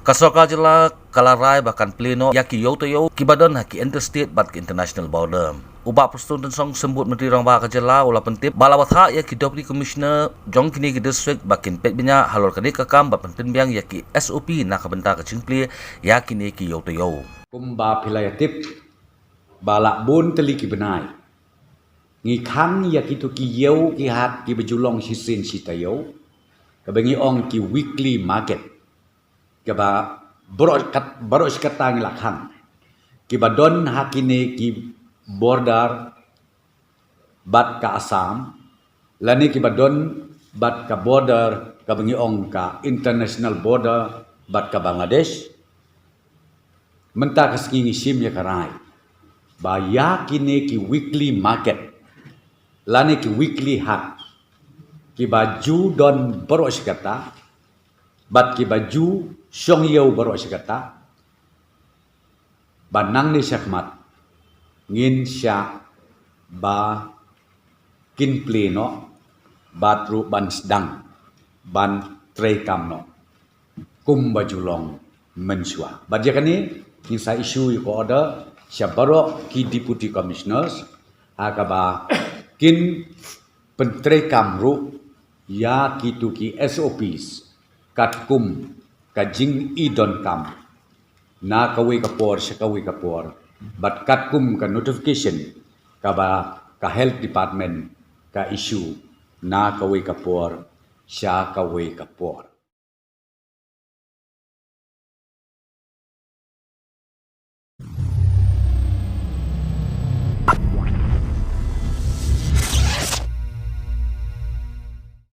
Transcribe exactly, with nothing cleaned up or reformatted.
Ka sorkar jylla ka la rai ba kan plie noh ïa ki ïew taïew kiba don ha ki interstate bad ki international border. U Bah Prestone Tynsong, Symbud Myntri Rangbah ka jylla, u la pyntip ba la bthah ïa ki Deputy Commissioner jong kine ki district ba kin peit bniah halor kane ka kam bad pyntip biang ïa ki S O P na ka bynta ka jingplie ïa kine ki ïew taïew. Kumba phi la ïa tip ba la bun tylli ki bnai ngi khang ïa kito ki ïew ki hat kiba ju long shisien shi taïew, kaba ngi ong ki weekly market, kaba baroh kat, baroh shi katta ngi la khang, kiba don ha kine ki border bad ka Assam, lane kiba don bad ka border kaba ngi ong ka international border bad ka Bangladesh. Mynta ka sngi ngi shim ïa ka rai ba ïa kine ki weekly market lane ki weekly hat, kiba ju don baroh shi katta bad kiba ju shong ïew baroh shi katta, ba nangne shakhmat ngin shah ba kin plie noh bad ruh ban sdang ban treikam noh kumba ju long mynshuwa. Bad ïa kane ngin sa issue ïa ka order sha baroh ki Deputy Commissioners ha kaba kin pyntreikam ruh ïa kito ki S O Ps katkum ka jingïadonkam na kawei ka por sha kawei ka por, bad katkum ka notification kaba ka Health Department ka issue na kawei ka por sha kawei ka por.